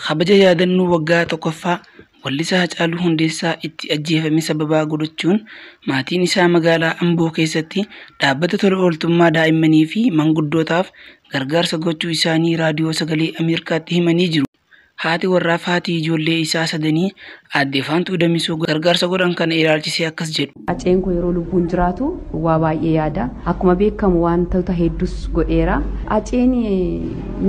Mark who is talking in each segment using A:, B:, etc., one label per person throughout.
A: Kabaja yaadannoo waggaa tokkoffaa Weellisaa Haacaaluu Hundeessaa itti ajjeefame sababa godhachuun maatiin isaa magaalaa Amboo keessatti dhaabbata tola ooltummaa daa'immanii fi manguddootaaf gargaarsa gochuu isaanii raadiyoo sagalee Ameerikaatti himanii jiru. Haati warraa fi haati ijoollee isaa sadanii aadde Faantuu Damisoo gargaarsa godhan kana ilaalchisee akkas jedhu.
B: Haceen koo yeroo lubbuun jiraatu waa baay'ee yaada. Akkuma beekamu wantoota hedduus godheera. Haceen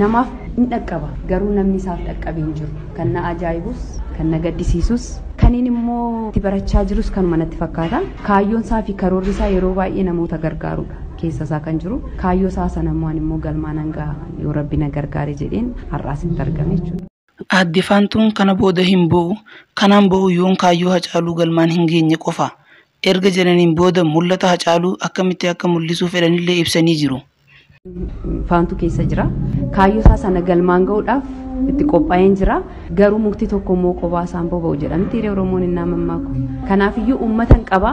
B: namaaf hin dhaqqaba. Garuu namni isaaf dhaqqabee hin jiru. Kan na ajaa'ibus, kan na gaddisiisus, kaniin immoo itti barachaa jirus kanuma natti fakkaata. Kaayyoon isaa fi karoorri isaa yeroo baay'ee namoota gargaarudha. Keessa isaa kan jiru. Kaayyoo isaa sana immoo ani immoo galmaan hanga yoo rabbi na gargaare jedheen har'aas hin argame jechuudha.
A: Aadde Faantuun kana booda hin bo'u, kanaan bo'u yoon kaayyoo Haacaaluu galmaan hin geenye qofa. Erga jedhaniin booda mul'ata Haacaaluu akkamitti akka mul'isuu fedhanillee ibsanii jiru.
B: Faantuu keessa jira. Kaayyoo isaa sana galmaan ga'uudhaaf itti qophaa'een jira. Garuu mukti tokko immoo kophaa isaan boba'u jedhamti hiree Oromoon hin mammaaku. Kanaafiyyuu uummata hin qaba.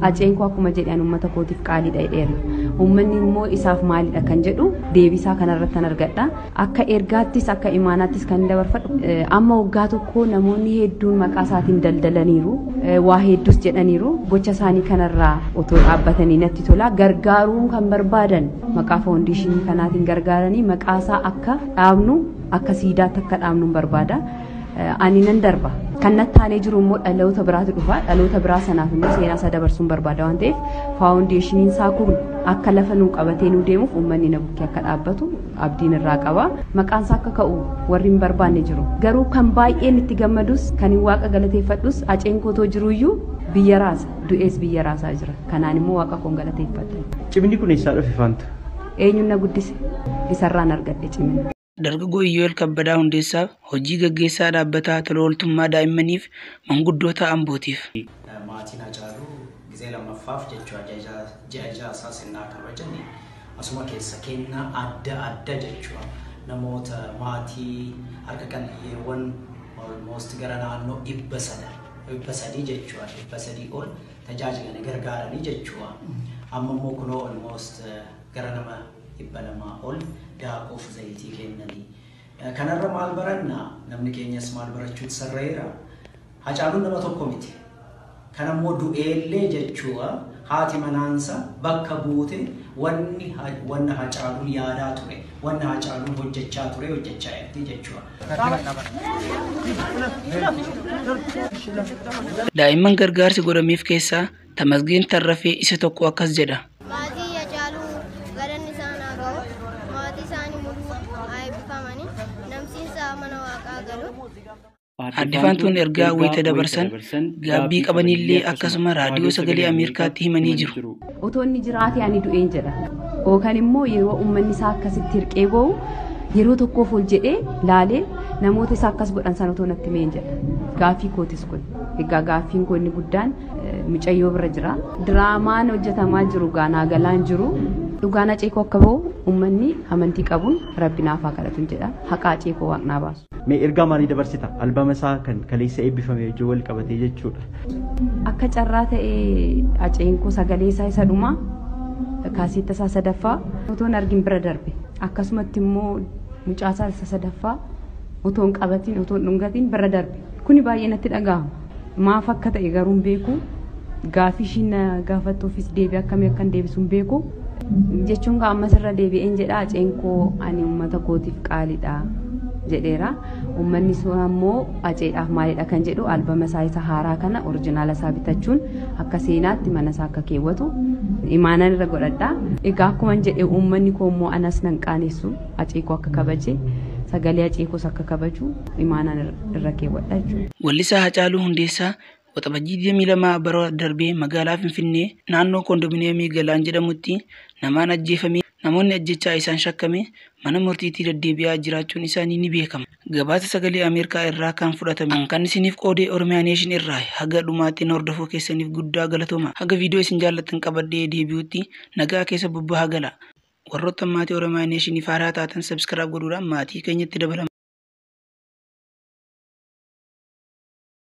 B: Haceen koo akkuma jedhan uummata kootiif qaaliidha jedheera. Uummanni immoo isaaf maalidha kan jedhu deebisaa kanarratti kan argadha. Akka ergaattis akka imaanaattis kan dabarfadhu. Amma waggaa tokko namoonni hedduun maqaa isaatiin daldalaniiru. Waa hedduus jedhaniiru. Gocha isaanii kanarraa otoo dhaabbatanii natti tola. Gargaaruu kan barbaadan maqaa faawundeeshinii kanaatiin gargaaranii maqaa isaa akka dhaabnu akka siidaatti akka dhaabnu barbaada. Ani nan darba. Kan natti aanee jiru immoo dhaloota biraatu dhufa. Dhaloota biraa sanaaf immoo seenaa isaa dabarsuun barbaada waan ta'eef faawundeeshiniin isaa kun akka lafa nuu qabatee nuu deemuuf uummanni na bukkee akka dhaabbatu abdiin irraa qaba. Maqaan isaa akka ka'u warri hin barbaanne jiru. Garuu kan baay'een itti gammadus kan hin waaqa galateeffadhus Haceen kootoo jiruyyuu biyya raasa. Du'ees biyya raasaa jira. Kanaan immoo waaqa koon galateeffadha.
C: Cimni kun eessaa dhufe Faantu?
B: Eenyuun na guddise? Isarraan argadhe cimina.
A: Dargaggoo Iyyooel Kabbadaa Hundeessaaf hojii gaggeessaa dhaabbataa tola ooltummaa daa'immaniif manguddoota Ambootiif.
D: Maatiin Haacaaluu gizee lammaffaaf jechuudha ji'a ja'a isaa sirnaa kabajani asuma keessa kennaa adda adda jechuudha namoota maatii harka qalleeyyiiwwan almost gara naannoo 300 jechuudha 300 ol tajaajilanii gargaaranii jechuudha. Amma immoo kunoo almost gara nama 200 ol daakuuf zayitii kennanii. Kanarra maal baranna? Namni keenyas maal barachuutu sarreera? Haacaaluun nama tokko miti. Kanammoo du'eellee jechuudha haati manaansa bakka buute wanni Haacaaluun yaadaa ture, wanni Haacaaluun hojjechaa ture hojjechaa jirti jechuudha.
A: Daa'imman gargaarsi godhameef keessaa Tamasgeen Tarrafee isa tokko akkas jedha.
E: Maatii Haacaaluu galanni isaan haa ga'u, maatii isaanii muluu haa eebbifamanii, namsiinsa mana waaqaa galu.
A: Aadde Faantuun ergaa wayita dabarsan gaabbii qabanillee akkasuma raadiyoo sagalee Ameerikaatti himanii jiru.
B: Otoo inni jiraate ani du'een jedha. Yookaan immoo yeroo uummanni isaa akkasitti hirqee boo'u yeroo tokkoof ol jedhee laalee namoota isaa akkas godhan sana otoo natti himeen jedha. Gaaffii kootis kun. Egaa gaaffiin koo inni guddaan mucayyoo bira jira. Diraamaan hojjetamaa jiru gaanaa galaan jiru. Dhugaan Hacee koo akka ba'u uummanni amantii qabuun rabbi naaf haa kadhatu jedha. Haqa Hacee koo waaqnaa baasu.
C: Mee ergaa maalii dabarsita? Albama isaa kan kaleessa eebbifame wajjin wal qabatee jechuudha.
B: Akka carraa ta'ee Haceen koo sagalee isaa isa dhumaa kaaseetta isaa sadaffaa otoo hin argin bira darbe. Akkasumatti immoo mucaa isaa isa sadaffaa otoo hin qabatin otoo hin dhungatin bira darbe. Kuni baay'ee natti dhaga'ama. Maaf akka ta'e garuu hin beeku. Gaaffii ishiin na gaafattuufis deebii akkamii akkan deebisu hin beeku. Jechuun kaa ammas irra deebi'een jedha Haceen koo ani uummata kootiif qaaliidha jedheera. Uummanni sun ammoo Haceedhaaf maalidha kan jedhu albama isaa isa haaraa kana orijinaala isaa bitachuun akka seenaatti mana isaa akka keewwatu imaanan irra godhadha. Egaa akkuma jedhe uummanni koo immoo anas nan qaanessu Hacee koo akka kabaje sagalee Hacee koos akka kabaju imaanan irra keewwadha jechuudha.
A: Weellisaa Haacaaluu Hundeessaa Waxabajjii 22 bara darbee magaalaa Finfinnee naannoo koondoominiyeemii Galaan jedhamutti namaan ajjeefame namoonni ajjechaa isaan shakkame mana murtiitti deddeebi'aa jiraachuun isaanii ni beekama. Gabaasa sagalee Ameerikaa irraa kan fudhatame kan isiniif qoodee Oromiyaa Neeshin irraa haga dhumaatti hordofuu keessaniif guddaa galatooma. Haga viidiyoo isin jaallattan qabadhee deebi'utti nagaa keessa bobbahaa gala. Warroota maatii Oromiyaa Neeshiniif haaraa taatan sabskiraayib godhuudhaan maatii keenyatti dabalama.